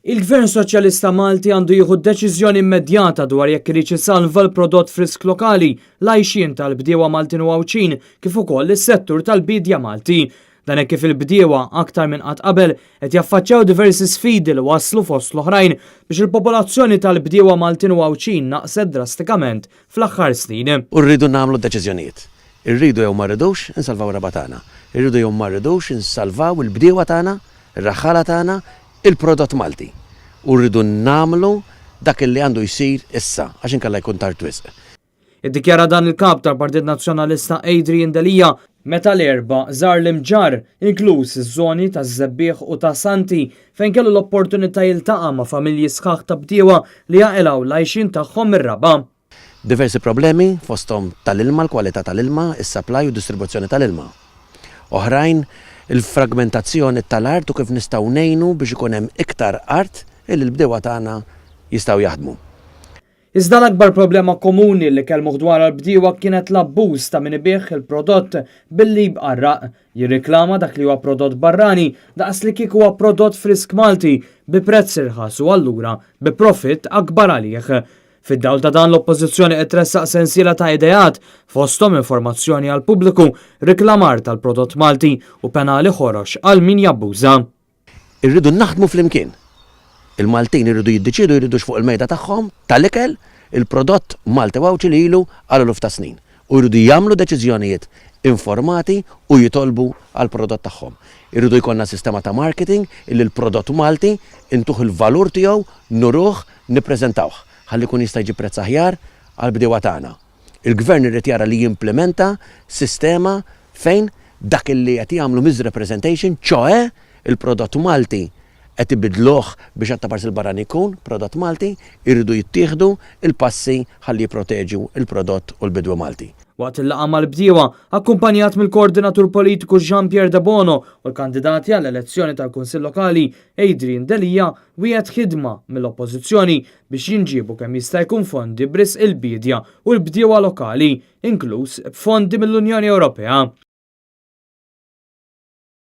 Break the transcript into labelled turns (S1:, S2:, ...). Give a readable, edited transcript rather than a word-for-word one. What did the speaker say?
S1: Il-Gvern Soċjalista Malti għandu jieħu deċiżjoni immedjata dwar jekk iridx isalva l-prodott frisk lokali, l-għajxien tal-bdiewa Maltin u Għawdxin, kif ukoll is-settur tal-bidja Malti. Dan hekk kif il-bdiewa aktar minn qatt qabel qed jaffaċċjaw diversi sfidi li waslu, fost l-oħrajn, biex il-popolazzjoni tal-bdiewa Maltin u Għawdxin naqset drastikament fl-aħħar snin.
S2: U rridu nagħmlu deċiżjonijiet. Irridu jew ma rridux insalvaw ir-raba' tagħna. Irridu jew ma rridux insalvaw il-bdiewa tagħna, ir-raħħala tagħna, il-prodott Malti. U rridu nagħmlu dak li għandu jsir issa, għax inkella jkun tard wisq.
S1: Iddikjara dan il-kap tal-Partit Nazzjonalista Adrian Delia meta l-Erbgħa żar l-Imġarr, inkluż iż-żoni taż-Żebbiegħ u ta' Santi, fejn kellu l-opportunità jiltaqa' ma' familji sħaħ ta' bdiewa li jaqilgħu l-għajxien tagħhom mir-raba'.
S2: Diversi problemi, fosthom tal-ilma, l-kwalità tal-ilma, is-supply u distribuzzjoni tal-ilma. Oħrajn, il-fragmentazzjoni tal-art u kif nistgħu ngħinu biex ikun hemm iktar art illi l-bdiewa tagħna jistgħu jaħdmu.
S1: Iżda l-akbar problema komuni li kellmuh dwar l-bdiewa kienet l-abbuż ta' min ibigħ il-prodott billi jqarraq, jirriklama dak li huwa prodott barrani daqs li kieku huwa prodott frisk Malti bi prezz irħas u allura bi profitt akbar għalih. Fid-dawl ta' dan, l-Oppożizzjoni qed tressaq sensiela ta' ideat, fosthom informazzjoni għall-pubbliku, riklamar tal-prodott Malti u penali ħorox għal min jabbuża.
S2: Irridu naħdmu flimkien. Il-Maltin irridu jiddeċidu jridux fuq il-mejda tagħhom tal-ikel il-prodott Malti Għawdxi li ilu għal eluf ta' snin. U jridu jagħmlu deċiżjonijiet informati u jitolbu għal prodott tagħhom. Irridu jkollna sistema ta' marketing illi l-prodott Malti intuh il-valur tiegħu, nuruh, nippreżentawh, ħalli jkun jista' jġib prezz aħjar għall-bdiewa tagħna. Il-gvern irid jara li jimplementa sistema fejn dak illi qed jagħmlu misrepresentation, ċoè il-prodott Malti qed ibidluh biex għat-taparsi l-barrani jkun prodott Malti, irridu jittieħdu il-passi ħalli jipproteġu il-prodott u l-bidwi Malti.
S1: Waqt il-laqgħa mal-bdiewa, akkumpanjat mill-koordinatur politiku Jean-Pierre Debono u l-kandidati għall-elezzjoni tal-Kunsill Lokali, Adrian Delia wiegħed ħidma mill-Oppożizzjoni biex jinġiebu kemm jista' jkun fondi b'risq il-bidja u l-bdiewa lokali, inkluż fondi mill-Unjoni Ewropea.